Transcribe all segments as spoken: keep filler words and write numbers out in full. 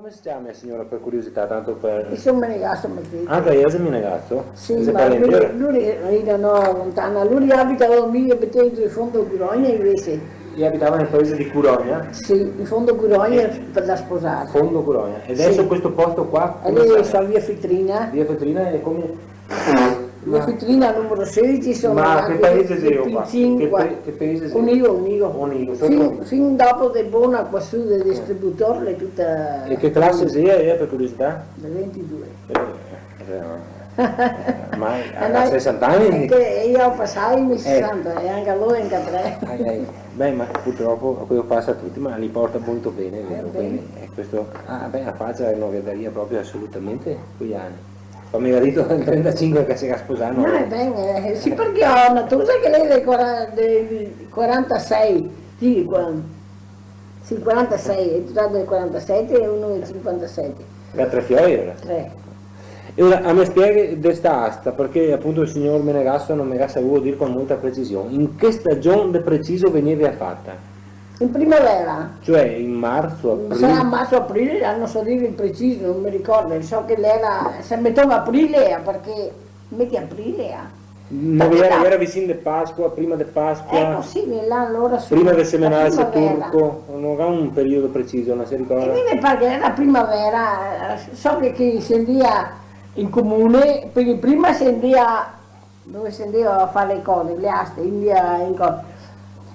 Come se ciama, siora, par curiosità, tanto par... Mi son Menegasso Marchetti. Ah, te si Menegasso? Sì, ma lui, lui era, no, lontana. Lui abitava mi, abitavo in fondo Curogna, invese. Lei abitava nel paese di Curogna? Sì, in fondo Curogna, eh, per la sposata. Fondo Curogna. Sì. E adesso questo posto qua, come si chiama? Adesso via Feltrina. Via Feltrina e come? Via Feltrina numero sedici, sono... Ma che paese sei qua? Che pa-, che paese sei? Onigo, Onigo. Onigo, fin, fin dopo de Bona, qua su, del distributore, tutta... E che classe sei, eh, per curiosità? Del ventidue. Eh, eh, ma a sesanta ani? Che mi go pasà i sesanta, e anca lu anca tre. Ai, ai. Beh, ma purtropo queo pasa a tuti, ma li porta molto ben, vero? Eh, ben. Quindi, eh, questo, ah, beh, la facia no vedaria proprio asolutamente quei ani. Ma me ga dito del trentacinque che se ga sposà, no? No, va ben, eh, sì, parché go na tosa che l'è del quara-, del quarantasei, sì, qua-, sì, quarantasei, xe entrà del quarantasete e uno del cinquantasete. Ga tre fioi, ora? Tre. E ora, a me spieghi de sta asta, parché apunto el sior Menegasso no me ga savuo dir con molta precision. In che stagion de preciso vegnevela fata? In primavera. Cioè in marzo, april? Sarà marzo, april, ah, no so dir preciso, no me ricordo, so che l'era, se meteva april, eh, parché meti april, eh. No, l'era, l'era vicin de Pasqua, prima de Pasqua? Eco, sì, l'era alora su, prima del Semenal, se turco, no ga un periodo preciso, no se ricorda? E mi me par che l'era primavera, eh, so che, che se ndea in comune, parché prima se ndea dove se ndea a far le cose, le aste, in via, in co-,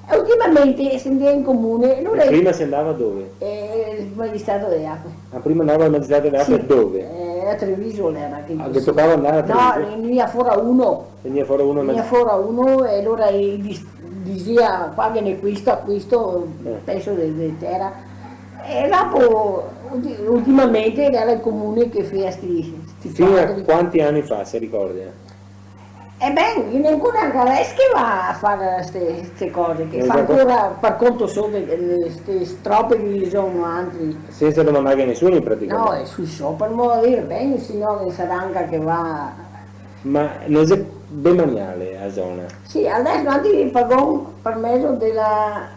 e ultimamente se ndea in comune, alora... E prima se ndava dove? Eh, el magistrato dele aque. Ah, prima ndava al magistrato dele aque, sì, dove? Eh, a Treviso l'era che... Ah, che tocava ndar a Treviso? No, vegnea fora uno. Vegnea fora uno, vegnea fora uno e alora i dis-, disea: "Qua ghe n'è quisto, a quisto, eh, peso de, de tera." E dopo, ulti-, ultimamente l'era el comune che fea sti, sti quadri. Fin a quanti ani fa, se ricorda? E ben, ghe n'è ancora anca adeso che va a far ste, ste cose, che fa ancora par conto so de, de ste strope che ghe son altri. Sensa domandarghe a nesuni, praticamente. No, e sui so, par modo de dir, ben, se no che sarà anca che va. Ma no xe ben maniale a zona? Sì, adeso anca par con-, par mezo dela,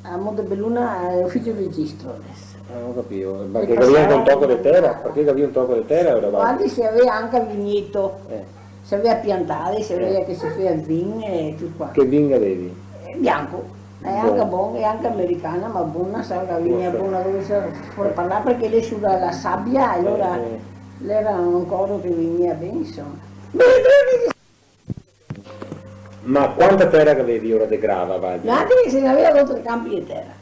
a Montebeluna, eh, uficio registro adeso. Ah, go capìo. Ma che gavea un toco de tera? Parché gavea un toco de tera, ora va? Quando se gavea anca vigneto. Eh. Se gavea piantà, se gavea, eh, che se fea el vin e tuto qua. Che vin gavevi? Eh, bianco. Bon. E anca bon, e anca americana, ma bona, sa, la vegnea bona, dove se pol parlar, parché l'è su la, la sabia, alora, eh, eh, l'era un coso che vegnea ben, insoma. Ma quanta tera gavevi ora de grava, va? Noaltri se gavea do tre canpi de tera.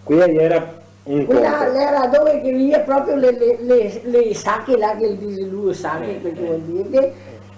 Quea l'era un conto. Quea l'era dove che vegnea proprio le, le, le, le sache là, che el dise lu, sache, eh, quel che, eh, vol dir.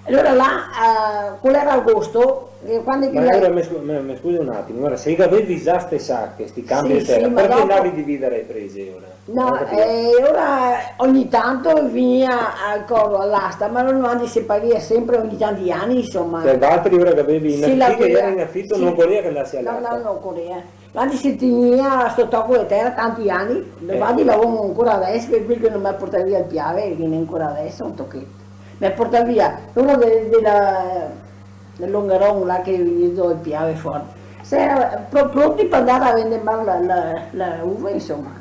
E alora là, eh, quel era agosto, e quando che... Ma alora me scu-, me, me scusi un atimo, ora, se gavevi za ste sache, sti canpi de tera, sì, sì, ma parché dopo andavi a dividar le prese ora? No, eh, ora ogni tanto vegnea al coso, a l'asta, ma noaltri se paghea sempre ogni tanti ani, insoma. Cioè, valtri ora che gavevi in afito, che gera in afito, no ocorea che andasi a l'asta? No, no, no ocorea. Noaltri se tegnea sto toco de tera tanti ani, eh, infati lo go ancora adeso, che quel che no me porta via el Piave, che ghe n'è ancora adeso un tocheto. Me porta via, uno de, de la, del longaron là che vegnea do el Piave fora. Se era pro-, pronti par andar a vendemar la, la, la uva, insoma.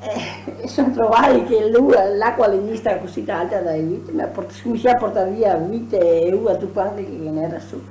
Eh, e son trovai che lu-, l'acua l'è mista cusì alta da le vite, me ha port-, scuminsià a portar via vite e uva, tuto quanto che ghe n'era su.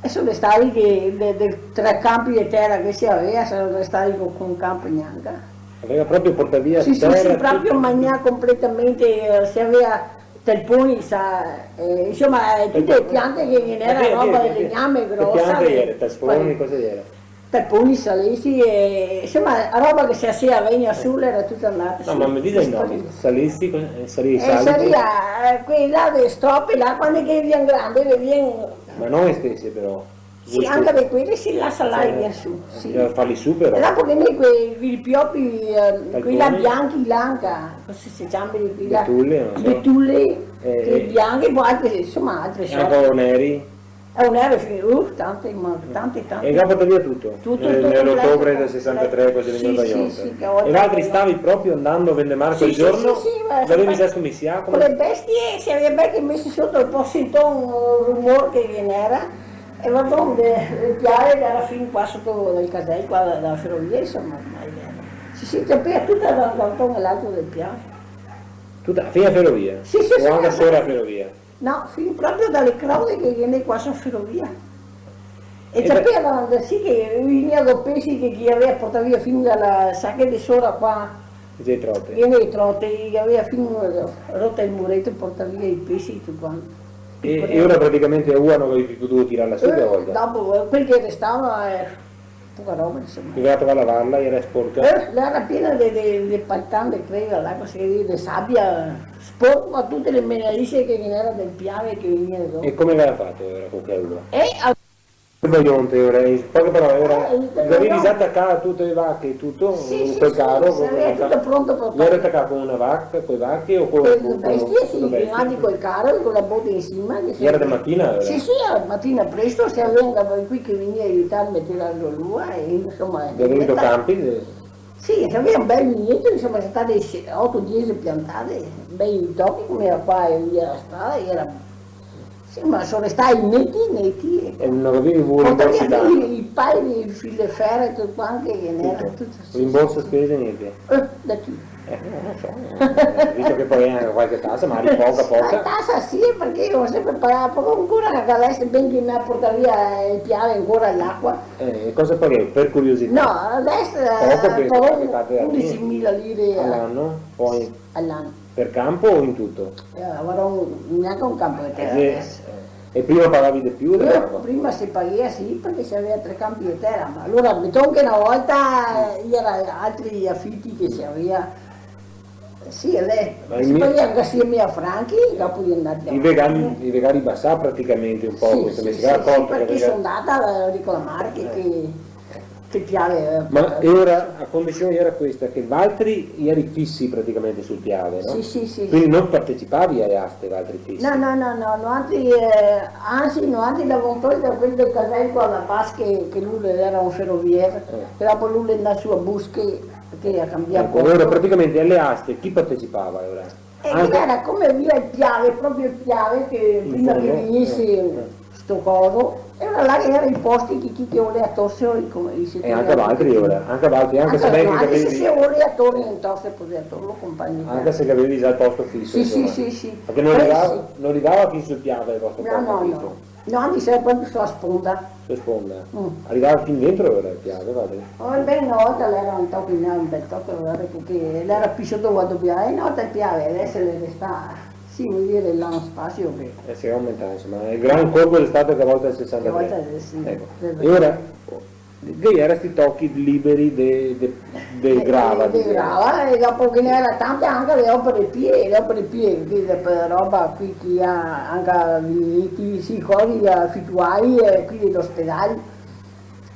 E son restai che de, de tre canpi de tera che se gavea, son restai co-, co un canpo gnanca. Gaveva proprio portà via tera, tuto? Sì, sì, sì, proprio magnà completamente, eh, se gavea talponi, sa, eh, insoma, eh, tute le piante che ghe n'era, roba de legname grosa, piante gera, talponi, cosa gera? Talponi, salesi, e, insoma, roba che se, se gavea su, l'era tuta andata su. No, ma me diga i nomi, salesi, cosa, eh, saria i salesi? Eh, saria, eh, quei là de strope là, quando che vien grande, che vien... Ma no le stese, però. Sì, anca de quele se lasa là e vien su, sì. Bisogna farli su, però. E dopo che mi quei, quei piopi, eh, quei là bianchi là, anca, come se ciama, quei là? Betule, no so. Betule, eh, quei bianchi, po altre, insoma, altre sorte. E anca o neri? E o neri, sì, uh, tante, ma tante, tante. E ga portà via tuto? Tuto, tuto completo. Nel, nell'otobre del sesantatré, quando xe vegnù da Ionta. Sì, sì, sì, che... E valtri stavi proprio andando a vendemar quel giorno? Sì, sì, sì, ma... Gavevi già scuminsià? Con le bestie, se gavea belche mese soto el posenton, un rumor che ghe n'era. E va ben, de, de Piave, che era fin qua soto del casel, qua da, da ferovia, insoma, ormai era. Sì, sì, ciapea tuta da un canton a l'altro del Piave. Tuta, fin a ferovia? Sì, sì, sì, o anca sora a ferovia? No, fin proprio da le crode che vien qua su ferovia. E ciapea da, sì, che vegnea do pesi che, che i gavea portà via fin da la sache de sora qua. Che xe trote. Che le trote, i gavea fin, eh, roto el mureto, portà via i pesi e tuto quanto. E, e ora praticamente a ua no gavevi pì potuo tirarla su, eh, che volta? Dopo, eh, quel che restava, eh, poca roba, insoma. Doveva tocar lavarla, iera sporca? Eh, l'era piena de, de, de paltan, de creda, là, cusì, de sabia, sporca, tute le menadise che ghe n'era del Piave che vegnea do. E come gaveva fato, iera, co quela? E a Baionte, ora, in poche parole, ora, eh, gavevi za tacà tute le vache e tuto, sì, in quel caro, sì, sì, co, co, tuto pronto par... Iera tacà co na vaca, co le vache o co, co, co, bestie, sì, co bestie? Avanti col caro, co la bota in sima, che... Iera de matina, ora? Sì, sì, a matina presto, se gaveva quei che vegnea a aiutarme a tirarlo lu, e insoma... Gavevi do campi? Sì, se gaveva un bel vigneto, insoma, xe state oto, diese piantade, bei tochi, come iera qua e via la strada, iera Sì, ma so restai neti, neti, eco. E no gavevi rimborsi da... Portà via i, i pai, i fil de fero e tuto quanto che ghe n'era, tuto, sì, sì, sì. Rimborso spese, gnente? Eh, da chi? Eh, no lo so, eh, visto che po' anca qualche tasa, magari poca, poca. La tasa sì, parché mi go senpre pagà, po ancora che deso ben che me ga portà via el Piave ancora l'acua. Eh, e cosa paghevi? Par curiosità? No, deso, eh, poco, che pagavo undicimila lire a l'ano, po a l'ano. Par canpo o in tuto? Eh, lavoravo gnanca un canpo de tera, eh, deso. Eh. E prima pagavi de pì o de meno? Eh, prima se pagava, sì, parché se gaveva tre canpi de tera, ma alora, meton che na volta, eh, iera altri afiti che se gaveva. Sì, eh, ma se pagava anca sie mila franchi, dopo de ndar via. I vegani, i vegani basà praticamente un poco, sì, se me... Sì, sì, sì, parché so ndata a reclamar che, eh, che che Piave, eh... Ma e ora, la condision iera questa, che valtri ieri fisi praticamente sul Piave, no? Sì, sì, sì, sì. Quindi no partecipavi a le aste, valtri fisi? No, no, no, no, noantri, eh, ansi, noantri da Montoya, da quel del casel qua, da Basche, che lu l'era un ferovier, eh, che dopo lu l'è ndà su a Busche, che ga canbià posto. Eco, alora praticamente a le aste chi partecipava alora? E anca lì iera come via el Piave, proprio el Piave, che prima che vegnise sto coso, e iera là che iera i posti che chi che voleva torselo, come dixe, e anca valtri, ora, anca valtri, anca se ben che gavevi, se se voleva torlo, torse, podeva torlo, compagni. Anca se gavevi za el posto fiso, sì, sì, insoma. Sì, sì. Parché no rivava, no rivava fin sul Piave el vostro posto fiso? No, no, no. No, mi sera proprio su la sponda. Su la sponda. Mm. Rivava fin dentro, ora, el Piave, va ben. Oh, ben, na volta l'era un toco in là, un bel toco, varda, parché l'era pì soto, varda, via, e na volta el Piave, deso l'è restà, sì, vol dir, là un spasio che... Eh, se aumenta, insoma, el gran colpo xe stà che a volta el sesantatré. A volta, eh, sì, eco. Xe vero. E ora, che iera sti tochi liberi de, de, de, eh, grava, de, de grava, e dopo che ghe n'era tante anca le opere pie, le opere pie, che de, par roba qui, che ga anca i, i, sì, cosi, i afituai, eh, qui de l'ospedal,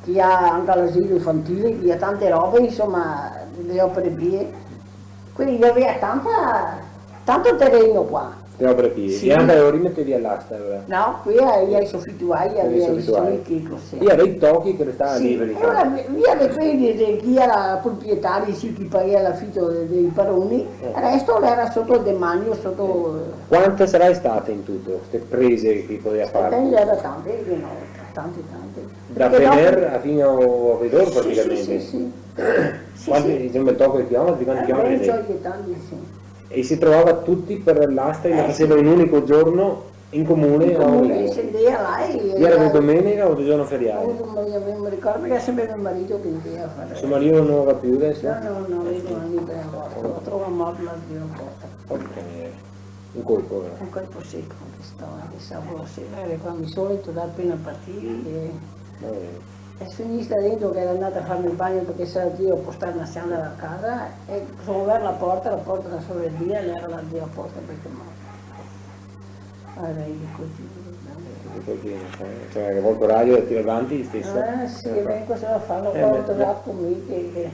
che ga anca l'asilo infantile, che ga tante robe, insoma, le opere pie. Quindi i gaveva tanta, tanto tereno qua. Le opere pie. Sì. E anca lori i meteva a l'asta, alora? No, qui i, i afituai, i gaveva i sui, che cos'è. I gaveva i tochi che restava liberi, insoma. Sì, e ora vi-, via de quei de, de chi iera proprietari, sì, chi pagava l'afito de, dei paroni, eh, el resto l'era soto el demanio, soto, eh. Quante sarà state in tuto, ste prese che podeva far? Eh, ben, iera tante, che no, tante, tante. Da Fener a fin a Ovedor, praticamente? Sì, sì, sì, sì. Sì, sì. Quanti, insoma, un bel toco de chilometri, quanti chilometri? Eh, ben, ciò, tanti, sì. E i se trovava tuti par l'asta, eh, sì, la faseva in un unico giorno in comune a Ovedor. In comune, se ndea là e... Iera de domenica o de giorno ferià? No, no, no me ricordo, parché xe senpre me marìo che ndea a far. So marìo no va pì deso? No, no, no, lu l'à dà a morto, lo trovà morto là drio la porta. Porca miseria. Un colpo, eh. Un colpo seco, che stava, che stava, sì, iera quando de solito, da apena partì, e... Va ben. E so finista dentro che iera ndata a farme el bagno parché se iera drio portar na sandra a casa, e so verto la porta, la porta no se vedea, l'era là drio la porta parché morto. Varda, i continua, va ben. I continua, eh, cioè, che vol corajo de tirar avanti steso. Eh, sì, eh, ben, cosa va a far? Eh, ma, ma... Che, che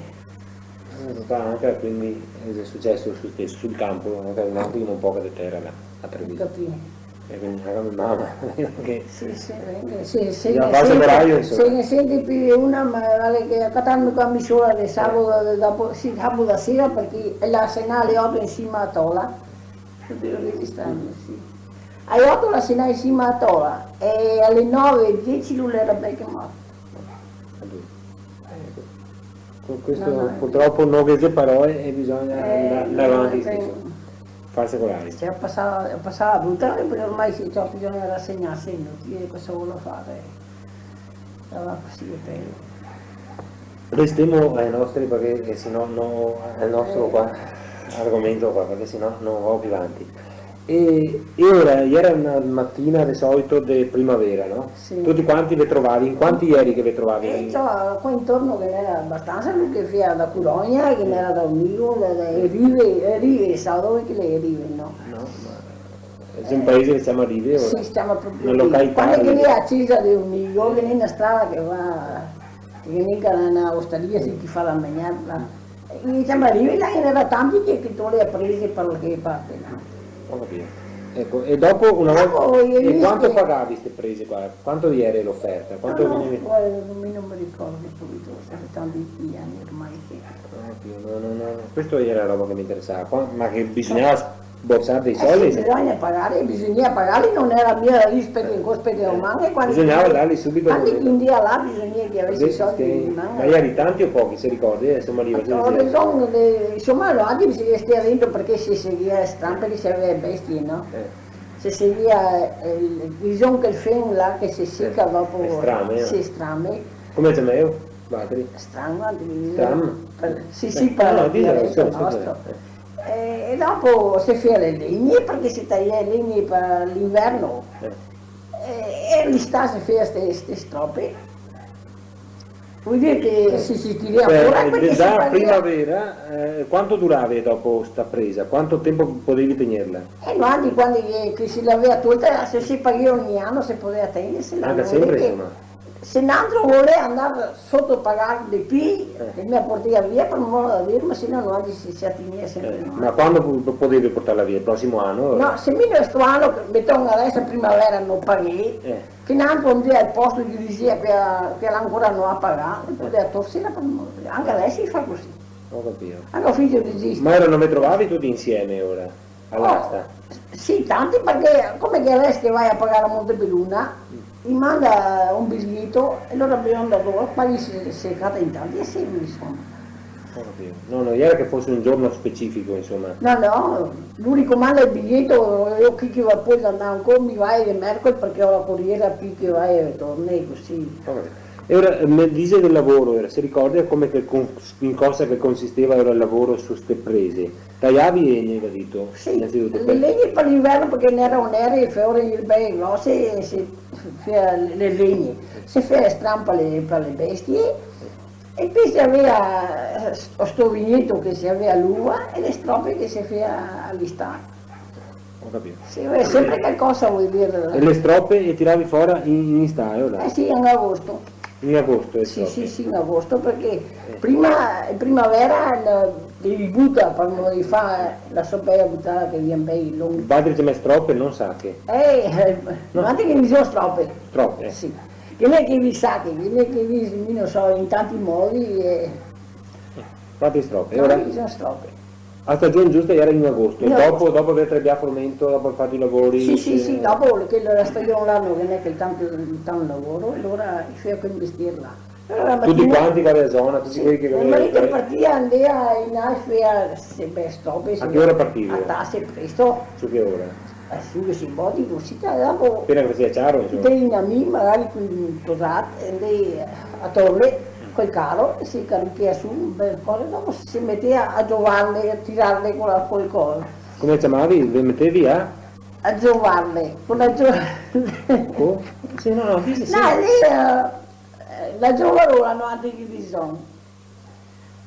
Eh, papà, anca, quindi, xe suceso lo steso, sul canpo, anca un atimo un poco de tera là, a Treviso. Capì. E quindi anca me mama, che... Sì, sì, sì, sì, sì, corajo, insoma. Se ne sente pì de una, ma varda che a catarme qua mi sola de sabato, de dopo, sì, sabato sera, parché la se n'à a le oto in sima a Tola. Tuti i registrami, sì. A le oto la se n'à in sima a Tola, e a le nove e diese lu l'era bel che morto. Eco. Con questo purtropo no ghe xe paroe e bisogna andar, andar avanti lo steso. Farse colare. Cioè, pasava, pasava bruta, parché ormai se, cioè, bisogna rasegnarse, inutile, cosa vuol fare? Andava cusì, e poi... Restemo ai nostri, parché, eh, se no, no, al nostro qua, argomento qua, parché se no no va più avanti. E, e ora, iera na matina de solito de primavera, no? Sì. Tuti quanti ve trovavi, in quanti ieri che ve trovavi? Eh, insoma, qua intorno ghe n'era abastansa, lu che vien da Curogna, che vien da Unigo, da, da, e Rive, e Rive, sa dove che l'è Rive, no? No, ma xe un paese che se ciama Rive, ora? Sì, se ciama proprio Rive. Una località. Quando che vien a Cesa de Unigo, che ghe n'è na strada che va, che ghe n'è na, na ostaria, sì, che fa da magnar, là. E, insoma, Rive là ghe n'era tanti che, che te voleva prese par qualche parte, no? Go capìo. Eco, e dopo una volta... Dopo, e quanto pagavi ste prese qua? Quanto iera l'oferta? Quanto vegnivi? No, no, guarda, mi no me ricordo subito, xe tanti ani ormai che... Go capìo, no, no, no, no. Questa iera la roba che me interesava. Qua, ma che bisognava sborsar dei soldi? Eh, sì, bisogna pagare, bisogna pagare, no iera mia rispete in cospete o manghe, quando... Bisognava darli subito. Quando che andea là, bisogna che gavese i soldi in man. Ma ieri tanti o pochi, se ricordi? Eh, insoma, lì, insoma, no, anche se stia dentro parché se seguia strampe, che se gavea bestie, no? Eh. Se seguia, eh, el, dixemo che el fen là che se seca dopo, se strame, eh. Se strame. Come se ciama? Batri? Stram, anche lì. Stram? Sì, sì, eh, par el dialeto nostro. Eh. E, e dopo se fea le legne, parché se taia le legne par l'inverno. Eh. E, e l'istà se fea ste, ste strope. Vol dir che se, se tirea fora, cioè, parché se taia. Da primavera, eh, quanto durava dopo sta presa? Quanto tempo podevi tegnerla? Eh, no, anca quando che, che se l'avea tolta, se, se pagava ogni ano, se podeva tegner, se... Anca sempre, insoma. Se n'altro volea andar soto pagar de pì, eh, el me la portava via par mor da dir, ma se no, no, se, se la tegnea sempre, eh, no. Ma quando po-, podevi portarla via? El prosimo ano? No, se mi no sto ano, che, meton, adeso primavera no paghè, eh, che n'altro andea al posto, ghe dixea che, che ancora no ga pagà, el podea torsela par mor da dir. Anca adeso i fa cusì. Go capìo. Anca el fiol de Gisti. Ma ora no ve trovavi tuti insieme ora? Alora, oh, sta. Sì, tanti, parché come che adeso che vai a pagar a Montebeluna, i manda un biglieto e alora bisogna andar là, paghi se, se cata in tanti e se, insoma. Go capìo. No, no, iera che fose un giorno specifico, insoma. No, no, lu ricomanda el biglieto, mi chi che va poi andar ancora, mi vago de mercoledì parché go la coriera pì che va e torna, cusì. Go capìo. E ora, eh, me dixe del lavoro, ora, se ricorda come che con-, in cosa che consisteva ora el lavoro su ste prese? Taiavi legne, ga dito? Sì, le legne par l'inverno, parché ghe n'era, ghe n'era, e fora i bei grose, e se fea le, le legne, se fea strampa le, par le bestie, e poi se avea, eh, sto, sto vigneto che se avea l'uva, e le strope che se fea a l'istà. Go capìo. Sì, beh, sempre calcosa, vol dir. E le strope le tiravi fora in, in istà, o là? Eh sì, in agosto. In agosto, le strope? Sì, sì, sì, in agosto, parché prima, in primavera, no, te i buta, par no i fa la so bela butada che vien bei longhi. Batri, te me strope, no sache. Eh, eh, no. Batri che i dise strope. Strope, eh. Sì. Che no xe che i dise sache, che no xe che i dise, mi no so, in tanti modi, eh. Batri, strope. No, ora i dise strope. A stagion giusta iera in agosto, in agosto. Dopo, dopo aver trebià formento, dopo aver fato i lavori, sì, sì, sì, dopo che la stagion là no ghe n'è che tanto, tanto lavoro, e alora i fea quel mestier là. Alora la matina... Tuti quanti qua dela zona, tuti quei che... Sì, el marito partia, andea in là, fea ste be-, strope, insoma. A che ora partivi? A tase, presto. Su che ora? Eh, su che se pol dir cusì, dopo... Apena che fasea ciaro, insoma. Te in là, magari co un tosat, e ndea a torle col caro, e se carichea su un bel coso, dopo se metea a giovarle, a tirarle co la, col coso. Come ciamavi? Ve metevi a? A giovarle, co la gio-... Co? Sì, no, no, sì, sì, sì. No, lì, eh, eh, la giovarola, no, anca che dixon.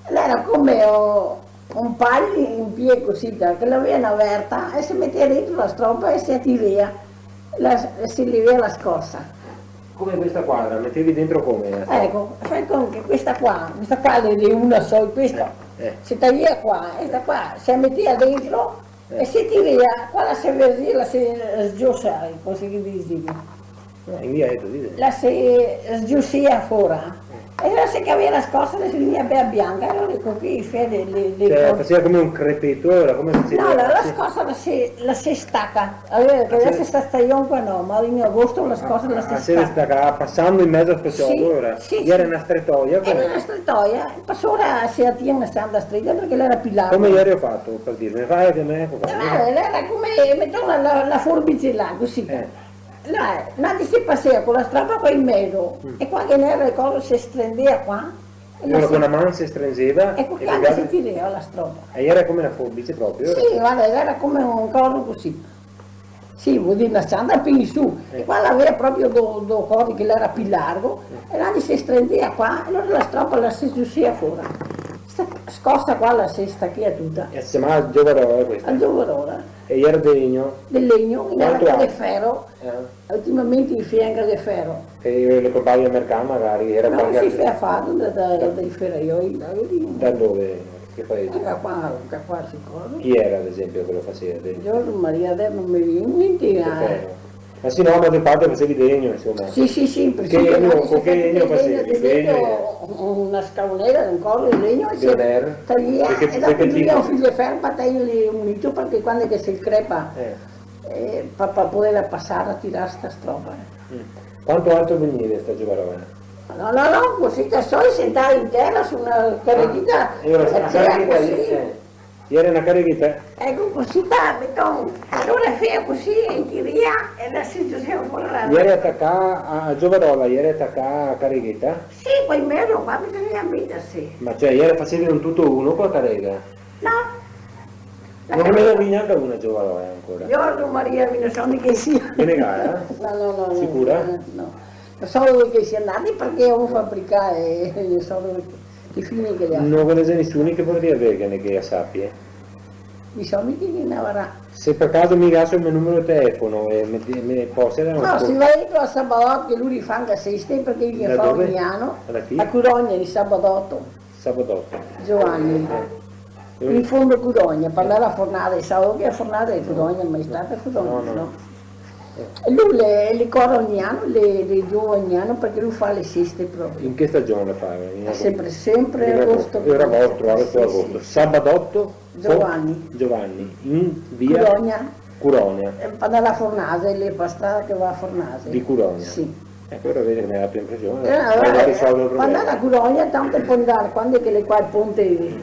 L'era come, oh, un pal in pie cusì, che l'avea na verta e se metea dentro la stropa e se tirea, la, e se levea la scorsa. Come questa qua, la metevi dentro come, la stropa? Eco, fai conto che questa qua, questa qua l'è una sola, questa. Eh, eh. Se taia qua, e sta qua se metea dentro, eh, e se tirea, qua la se verzea, la se sgiosea, come che se dise? Eh, in dialeto, dise. La se sgiosea fora. Eh. E alora se che gavea la scosa, la se vegnea bela bianca, alora co che i fea le, le, le... Cioè, co- fasea come un crepeto, era come se... No, la, la scosa la se, la se staca. Alora, che deso sta stajon qua no, ma in agosto la scosa la se staca. Ah, se staca, pasando in mezo al specioto, sì, alora. Sì, sì. Era na stretoia, come? Era na stretoia, pasora se la tien na sanda streta parché l'era pi largo. Come iera fato, par dirme? Fa che me... Eh, l'era come, metemo la, la, la forbice là, cusì. Eh. Là, là ti se pasea co la stropa qua in mezo, e qua che n'era el coso se strendea qua, e... Alora co na man se strendea e co l'altra se tirea la stropa. E iera come na forbice proprio? Sì, varda, l'era come un coso cusì. Sì, vol dir na sanda pi in su. E qua l'avea proprio do, do cosi che l'era pi largo, e là ti se strendea qua, e alora la stropa la se giusea fora. Sta scosa qua la se stachea tuta. E se ciamava giovarola questa? La giovarola. E iera de legno? De legno, in... Quanto anca de fero. Eh. Ultimamente i fea anca de fero. E le compravi al mercato magari, iera... No, se fea far da, da, da, dai feraioi, là, vedi? Da dove? Che paese? Anca qua, anca qua se cosa. Chi era, ad esempio, che lo faceva? De... Giorgio Maria, adeso no me vien in mente, ma... De fero. Ma sì, no, ma te pare fasevi de legno, insoma. Sì, sì, sì, in principio, che legno, no, co che legno fasevi? De legno, una scaunera, un coso de legno, e se tagliea, e dopo ghe metivi un fil de fero par tagliarghe un dito, parché quando che se crepa, eh, eh, pa, pa poderla pasar a tirar sta stropa, eh. Mm. Quanto alto vegneva sta giovarola? No, no, no, cusì da solo, sentà in tera su na careghita, ah, e alora, na careghita cusì. Eh. Iera na careghita? Eco, cusì da beton. Alora fea cusì, e tirea, e la se giusea fora la... Iera tacà a, a giovarola, iera tacà a careghita? Sì, qua in mezo, qua bisogna meterse. Ma cioè, iera, fasevi un tuto uno co la carega? No. No ghe ne gavì gnanca una giovarola ancora? Giorgio Maria, mi no so de chi sia. Ghe ne ga, eh? No, no, no, no. Sicura? Eh, no. No so dove che i sia ndati, parché i ga fabricà e no so dove che, che fine che le ga fato. No ghe ne xe nisuni che podarìa averghene, che i sapia? Mi so mica chi ne gavarà. Se par caso mi gaso el me numero de telefono e me, me pol... No, se va dentro a Sabadot, che lu i fa anca seste, parché i ghe fa ogni ano. Da dove? Da chi? A Curogna, de Sabadot. Sabadot. Giovanni. Eh. In fondo Curogna, par ndar a fornada, sa che la fornada xe Curogna, ma xe stata Curogna, no? No, no. Eh. E lu le, le cora ogni ano, le, le giova ogni ano, parché lu fa le seste proprio. In che stagion le fa? In agosto? Sempre, sempre agosto. Era vostro, agosto, sì, agosto. Sì. Sabadot? Giovanni. Giovanni, in via? Curogna. Curogna. Eh, par ndar a fornada, le, par strada che va a fornada. De Curogna? Sì. Eco, alora vedi che me ga dato impresion. Eh, alora, par ndar a Curogna, tanto par ndar, quando che l'è qua el ponte,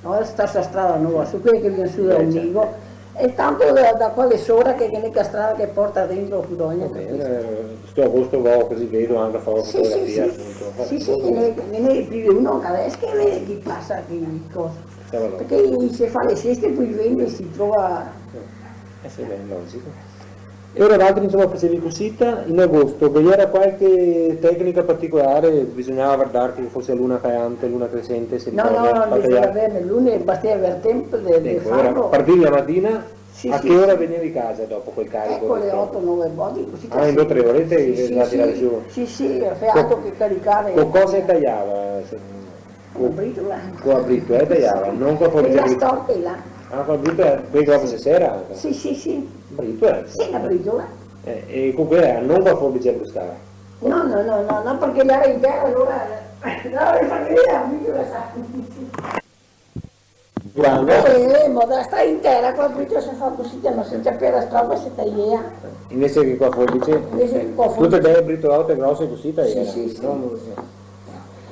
no, sta, sta strada nova, su quela che vien su da Onigo, e tanto da, da qua de sora che, che ghe n'è la strada che porta dentro Curogna, capito? Va ben, eh, sto agosto vago cusì, vedo anca, fago fotografia, apunto. Sì, sì, ghe n'è, ghe n'è pi de uno anca deso che vede chi pasa, chi cosa. Parché se fa le seste, po i vende, se trova. Eh, sì, ben, logico. E alora valtri, insoma, fasevi cusita, in agosto, ghe iera qualche tecnica particolare, bisognava vardar che fose luna calante, luna cresente, se... No, no, no, bisognava vardar lune, bastava aver tempo de, de farlo. Eco, alora partivi la matina, sì, a che ora vegnevi casa dopo col carico? Eco, le oto, nove, boti, cusì. Ah, in do tre orete la tiravi su? Sì, sì, fea altro che caricare. Co cosa taiava? Co la britola. Co la britola, eh, taiava, no co la forbice. Quela storta là. Ah, co la britola, quela che dopo se sera anca? Sì, sì, sì. Britola, eh? Sì, la britola. Eh, e co quela, no co la forbice bruscava? No, no, no, no, no, parché l'era in tera, alora, eh, no, le fasevi la britola, sa. Quando? Eh, eh, ma da, sta in tera, co la britola se fa cusì, che no se ciapea la stropa, se taiea. Invese che co la forbice? Invese che co la forbice. Tute bele britolote grose cusì taiea? Sì, sì, sì. No, no, sì.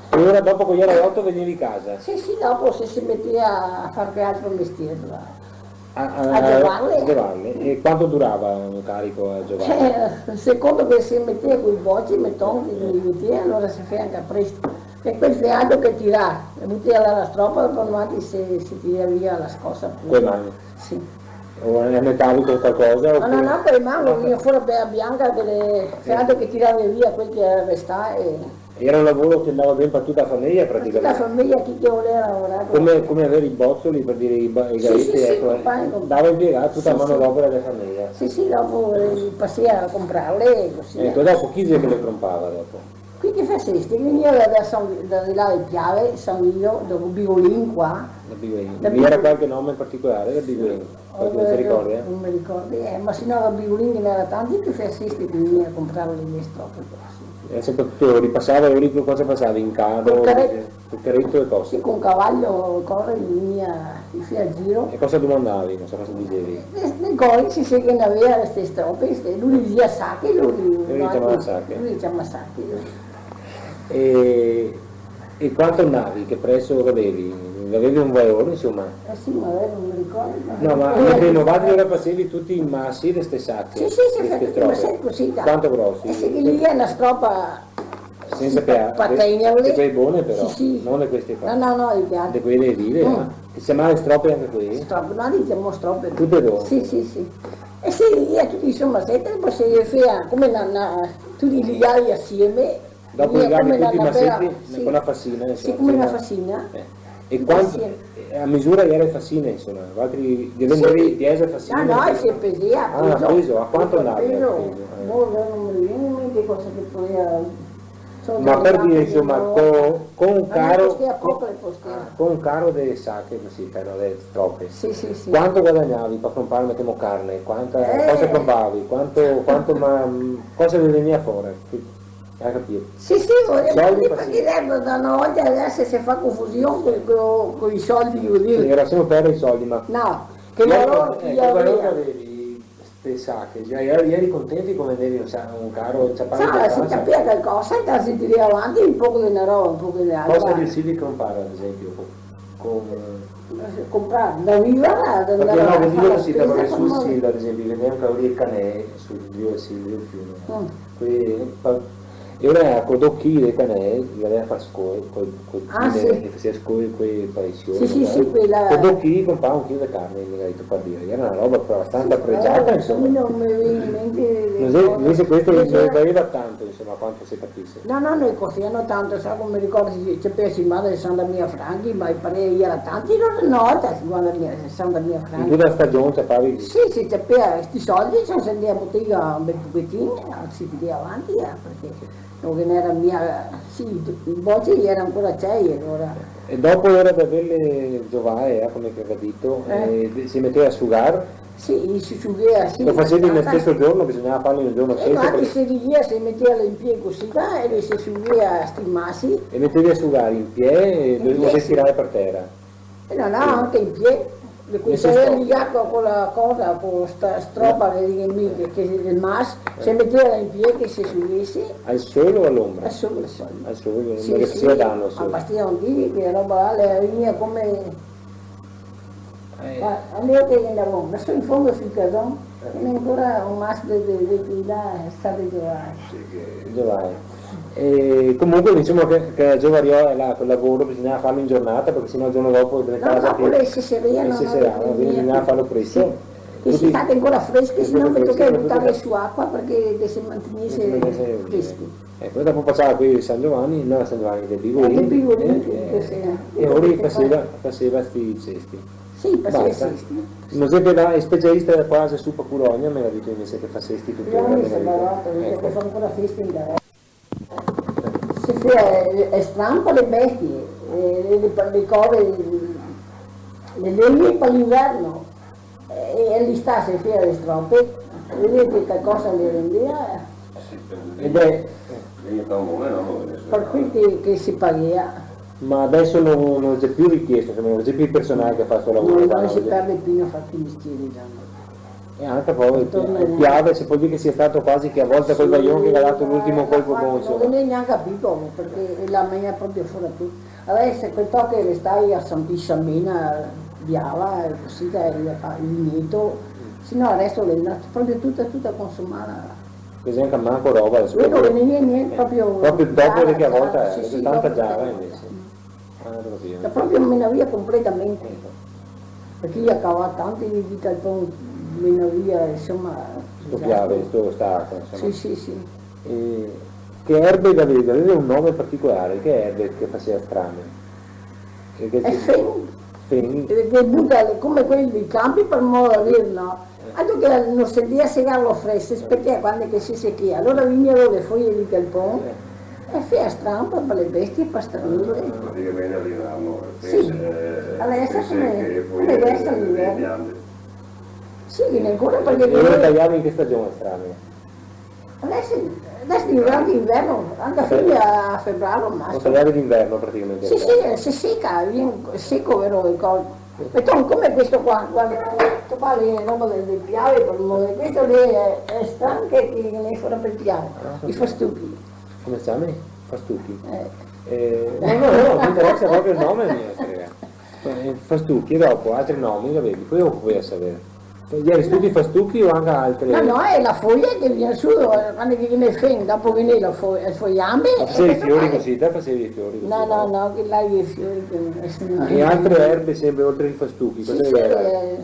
E alora dopo co iera le oto vegnevi casa? Sì, sì, dopo se, se metea a far che altro mestier, là. A, a, a giovarle. A giovarle. E quanto durava un carico a giovarle? Eh, secondo che se metea coi boci, meton, che i metea, alora se fea anca presto. E quel feato che tirà, e butea là la stropa, dopo noantri se, se tira via la scosa pure. Coi mani? Sì. O a metalico o qualcosa? No, no, opure no, coi mani, no, vegnia fora bela bianca, quel feato che tirava via quel che restava, e Iera un lavoro che ndava ben par tuta la fameja, praticamente. Par tuta la fameja, chi che voleva lavorar. Come, come aver i bozoli, par dire, i ba-, i gaeti, sì, sì, eco, eh. Compagni, compagni. Ndava impiegà tuta la manodopera dela fameja. Sì, sì, dopo, eh, pasea a comprarle, cusì. Eco, dopo chi xe che le crompava, dopo? Chi che fasea? Vegnea da, da San, da, da là de Piave, San Guido, da Bigolin qua. Da Bigolin. Da Bigolin. Ghe iera qualche nome particolare da Bigolin? Sì. Qualche, no te ricordi, eh? No me ricordo, eh, ma se no da Bigolin ghe n'era tanti che fasea, che vegnea a comprar le strope qua, sì. E se po-, te ripasava, e lì co cosa pasavi? In caro? Col careto. Col careto e cosa? Sì, col cavalo, coro, i vegnea, i fea giro. E cosa domandavi? No so cosa disevi. Ne, ne cori, se, se ghe n'avea ste strope, ste, lu i disea sache, lu i... Lu i ciamava sache. Lu i ciamava sache, lu. E, e quanto andavi? Che preso gavevi? Gavevi un valor, insoma? Eh sì, ma ora no me ricordo. No, ma eh, in primo valor ora fasevi tuti i masi de ste sache, sì, sì, sì, de ste strope. Tuti i masi cusì, dai. Quanto grosi? E se ghe n'avea na stropa sensa pe-, pa-, de, tegnerle. De quele bone però, sì, sì, no de queste qua. No, no, no, i altri. De quele vive, mm, eh. Se ciamava strope anca quele? Strope, no, i ciamava strope. Tute e do? Sì, sì, sì. E se ghe n'avea tuti, insoma, sete, po se fea come na, na, tuti ligà asieme. Dopo ligà tuti i maseti, sì, co na fasina, insoma, sì, come na fasina. Eh. E quanto, eh, a misura gera fasina, insoma, valtri ghe vendevi diese fasine? No, no, se pesea, ah, peso. Peso, a quanto andava el peso? Peso, eh. Boh, no me vien in mente cosa che podea, insoma. Ma par dire, insoma, co, co un caro, co, ah, co un caro de sache, cusì, caro de strope. Sì, sì, sì. Quanto guadagnavi par conprar, metemo, carne? Quanta, eh, cosa conpravi? Quanto, quanto, ma, mm, cosa ve vegnea fora? Hai capito? Sì, sì, volevo dire, parché da na volta adeso se fa confusion co, co, coi soldi, volevo dire. Sì, lasemo perdere i soldi, ma... No, che valor, eh, che valor che gavevi ste sache? Già, eri, eri contenti co vendevi un sa-, un caro, ciapavi... Sa, se ciapea calcosa, e se tirea avanti un poco de na roba, un poco de altra. Cosa riusivi a conprar, ad esempio, co-, con... Conprar, da viver, da andar a far la spesa, parché no, vendivi cusì, da, parché su Silva, ad esempio, vendeva anca lì el canè, sul rio, sì, sul fiume. Mm. Quei, pa-, e ora co do chili de canè, i gaveva da far scoe, co, co, ah, sì, che faseva scoe, quei paesi, sì, sì, sì, quela. Co do chili conprar un chilo de carne, mi ga dito, par dire. Gera na roba abastansa pregiata, insoma. Sì, però mi no me vien in mente. No so, invese questo no gaveva tanto, insoma, quanto se capise. No, no, no costava tanto, sa, come me ricordo, se, se ciapea sinquantamila franchi, ma parea gera tanti, no, na volta sinquantamila, sesantamila franchi. In tuta la stagion ciapavi? Sì, se ciapea sti soldi, se ndea in botega un bel pochetin, se tirava avanti, eh, parché no ghe n'era mia, sì, i boce gera ancora cei, alora. E dopo ora de averle giovà, eh, come che ga dito, eh, eh, se metea a sugar? Sì, se sughea, sì. Lo fasevi nel steso giorno? Bisognava farlo in un giorno steso? Sì, ma parché se ligea, se metea in pie cusì, va, e se sughea sti masi. E metevi a sugar in pie e dovevi tirare par tera? In pie, sì. Eh, no, no, anca in pie. Le... Nel senso, se ligea co, co la cosa, co sta stropa, eh, che, che, che el mas, eh, se metea in pie che se sughese. Al sole o a l'ombra? Al sole, al sole. Al sole, sì, parché sì, faseva dano al sole. Ma bastava un dì che la roba là, la vegnea come Eh. Ma a mi che ghe n'è un, ma so in fondo sul cason, eh, ghe n'è ancora un mas de, de, de, de là, state giovai. Sì, che giovai. E comunque, diciamo che, che la giovariola là, quel lavoro bisognava farlo in giornata, parché sennò il giorno dopo vien casa piena. No, no, quela se serava, no, se serava, quindi bisognava farlo presto. Sì. Che se state ancora freschi, sennò me toca butarle su acqua parché che se mantenese freschi. Eco, dopo pasava quei de San Giovanni, no, San Giovanni, del Bigolin, eh, del Bigolin, eh, che, eh, che se, e lori che faseva, faseva sti cesti. Sì, faseva i cesti. Basta. No xe che la specialista quasi su pa Curogna, me ga dito invese che fasesti tuto. Curogna, me ga dito. Eco. Che fa ancora festi in gara. Se fa, eh, strampa le bestie, eh, le, le, le cose, le legne par l'inverno. E, e l'istà se fea le strope, vedea che calcosa le rendea. Sì, per... Ed è... Par cui che, che se paghea. Ma adeso no, no xe più richiesto, insoma, no xe più personale che fa sto lavoro, no, no se perde più, no fa più mestiere, già, no. E anca po', piove, se pol dir che sia stà quasi che a volta col vaion che ga dà l'ultimo colpo, bon, insoma. No ghe n'è gnanca più, parché la mena proprio fora tuto. Adeso quel toco che restava a San Pisamena, Biava, e cusì, che gera pa-, el vigneto, sennò el resto l'è ndà proprio tuta, tuta consumada. Cusì anca manco roba, adeso. Quelo proprio che no ghe n'è gnente, eh, proprio, proprio dopo de che a volta, sì, eh, sì, tanta giara, invese. Ah, capìo. Ma proprio mena via completamente. Eco. Parché i ga cavà tanti de, de calpon, mena via, insoma, disastro. Sto Piave, sto, sta acqua, insoma. Sì, sì, sì. E che erbe che gaveva? Gaveva un nome particolare, che erbe che faseva strame? Che, che... El fen. Fen. Eh, che buta le, come quei dei campi, par modo de dir, no? Eh. Altro che no se dea segarlo freso, spetea quando che se sechea. Alora vegneva le foie de calpon, eh, e fea strampa par le bestie, par strampa. Praticamente a l'inverno, sì. Eh, adeso come, come adeso a l'inverno. Sì, che ancora parché... E lo tajavi in che stagion el strame? Adeso, adeso diventa inverno, anca fin a febraio al masimo. Poso dire d'inverno praticamente? Sì, sì, eh, se seca, vien seco, vero, el corpo. Beton, come questo qua, guarda, questo qua lì xe roba del, del Piave, par amor de, questo lì xe, xe stanco che ne fa per Piave, ah, i fastuchi. Come se ciama? Fastuchi? Eh. Eh, no, no, no, me interesa proprio el nome, mio, ragazzi. Eh, fastuchi, e dopo, altri nomi che gavevi? Poi dopo voi a saver. Gera tuti fastuchi o anca altri? No, no, xe la foia che vien su, eh, quando che vien fen, dopo che vien la fo-, el foiame. Ma fasevi i fiori cusì, te fasevi i fiori cusì, no? No, no, no, che là i fiori che nesuni... E altre erbe sempre oltre ai fastuchi, cosa gera? Sì, sì, eh,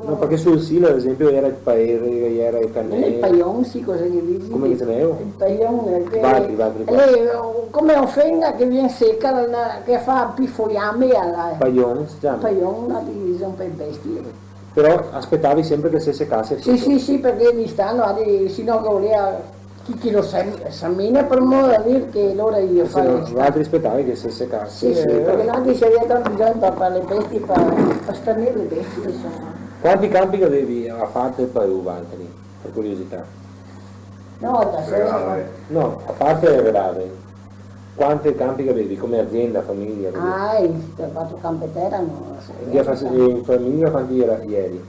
no, parché sul Sile, ad esempio, gera el paere, gera el canel. El pajon, sì, cosa che disi? Come che se ciama? El pajon, eh, che... Valtri, valtri qua. Lì, come ofrenda che vien seca, la, che fa pi foiame, la... Pajon se ciama? Pajon, no, che i usa par bestie. Però aspetavi sempre che se secase tuto. Sì, sì, sì, parché d'istà, no, de-, se no che voleva chi, chi lo sa-, semena, par amor de Dio, che alora i fa... Sì, no, d'istà. Valtri aspetavi che se secase. Sì, sì, eh, parché no, che se gaveva tanto bisogno par, par le bestie, par, par stanir le bestie, insoma. Quanti canpi che gavevi a parte el pajon, valtri, par curiosità? No, da solo. No, a parte le grave. Quanti canpi che gavevi come azienda, fameja, cusì? Ah, i, quatro canpi de tera, no, sì. E che fase-, in fameja quanti gera, geri?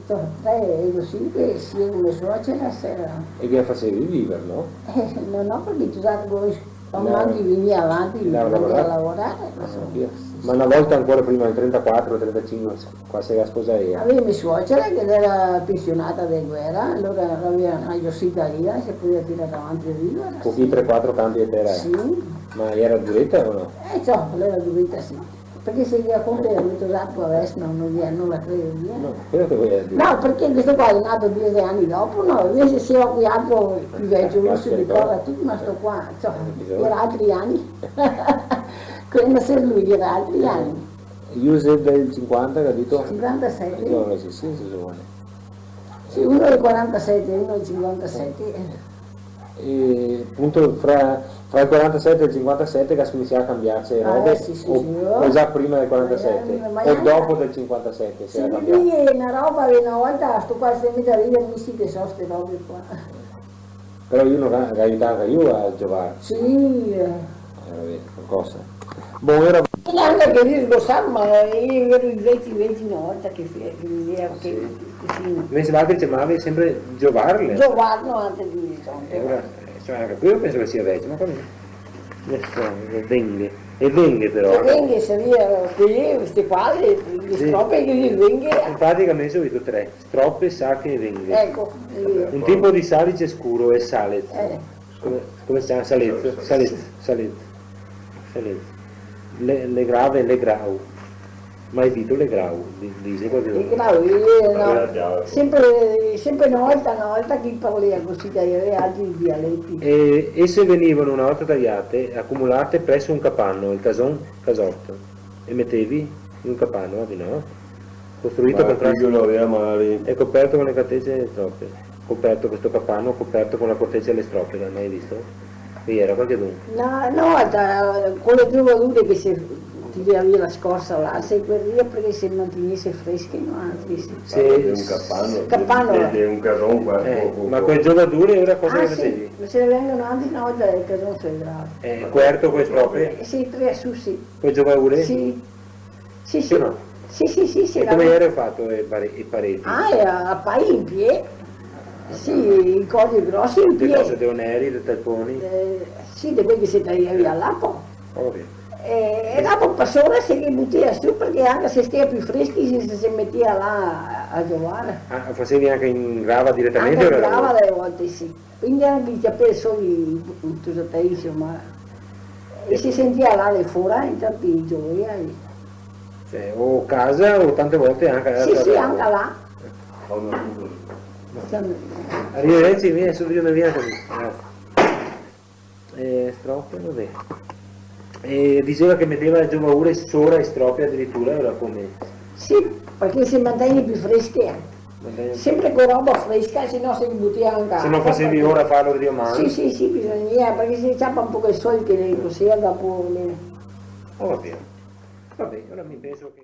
Eh, tre, ero sinque, sì, me suocera gera. E che fasevi, viver, no? Eh, no, no, parché tu sa, co-, co mangi, vegnea avanti, andea a lavorar. Ah, sì. Ma na volta ancora prima del trentaquatro, trentasinque, qua se ga sposà ela. Gaveva me suocera che gera pensionada de guera, alora gaveva na osteria, se podeva tirar avanti e viver. Co chi tre, quatro canpi de tera? Sì. Ma gera dureta o no? Eh, ciò, gera dureta, sì. Parché se gera conta, me to dato adeso, no, no, no la credo, eh. No, quel che volevo dir. No, parché questo qua xe nato diese ani dopo, no? Invese se gera qualche altro pi vecio, lu se ricorda tuto, ma sto qua, ciò, gera altri ani. Quando xe lu, gera altri ani. Lu xe del sinquanta, che ga dito? Sinquantasete. Alora sì, sì, xe giovane. Sì, uno del quarantasete, uno del sinquantasete. E apunto fra, fra el quarantasete e el sinquantasete che ga scominsià a canbiarse le robe, eh, sì, sì, o, sì, o già prima del quarantasete, eh, ma o dopo del sinquantasete se ga canbià? Sì, na roba de na volta, sto qua se mete a rider, mi sì che so ste robe qua. Però lu no ga, ga aiutà anca lu a giovar. Sì. Eh, vabè, qualcosa. Bon, gera... E anca che lu lo sa, ma i gera i veci, i veci na volta che fe-, che vedea che, sì, che sì. Invese valtri ciamavi sempre giovarle. Giovarlo anca de solito. E ora, eh, cioè, anca quel penso che sia vecio, ma come? Deso, eh, venghe. E venghe però. E venghe saria quele, ste qua, le, le strope che dixe venghe. Infati che mi go visto tre. Strope, sache e venghe. Eco, sì. Un tipo di salice scuro xe salez. Eh. Come, come se ciama? Salez, salez, salez. Salez. Le, le grave, le grau. Mai dito le grau, di-, dixe qualche... Le grau, eh, no. Sempre, sempre na volta, na volta che i parlea cusì, che i gavea altri dialeti. E esse venivano una volta tagliate, accumulate presso un capanno, il cason, casotto. E metevi in un capanno, eh, di no? Costruito con... Ma qui no gaveva magari... E coperto con le cartacee e le strope. Coperto questo capanno, coperto con la corteccia e le strope, l'hai mai visto? Che gera qualchedun? No, na volta, co le giovadure che se tirava via la scorsa là, se guardea parché se mantegnese fresche, no? Anca se... Sì. Parlo de un capanno, capanno, de, de un cason qua, eh, co-, co-, ma co le giovadure gera cosa che fasevi? Ah, sì, ma se ne vegno avanti na volta el cason se vedea. Eh, coperto co le strope? Eh, sì, tre su, sì. Co le giovadure? Sì. Sì, sì. Sì o no? Sì, sì, sì, sì. E come gera fato le pare-, le pareti? Ah, e a, a pai in pie. Sì, i cori grosi in pie. De cose, de oneri, de talponi? Eh, sì, de quei che se taia via là, po. Ovio. E, e dopo par sora se li butea su, parché anca se stea pi freschi, se, se, se metea là a, a giovar. Ah, fasevi anca in grava diretamente? Anca in grava dele volte, sì. Quindi anca i ciapea solo i, i tosatei, insoma. E se sentea là de fora, intanto i giovea, eh. Cioè, o casa o tante volte anca... Sì, sì, anca là. Arrivederci, via, subito via cusì. Grazie. Eh, strope, vabè. E dixeva che meteva le giovaure sora le strope adiritura, gera come? Sì, parché se mantegne pi fresche, eh. Mantegne... Sempre co roba fresca, se no se li butea anca... Se no fasevi ora farlo drio man? Sì, sì, sì, bisognea, parché se ciapa un poco el sol che le, cusì, dopo le... Oh, va ben. Va ben, alora mi penso che...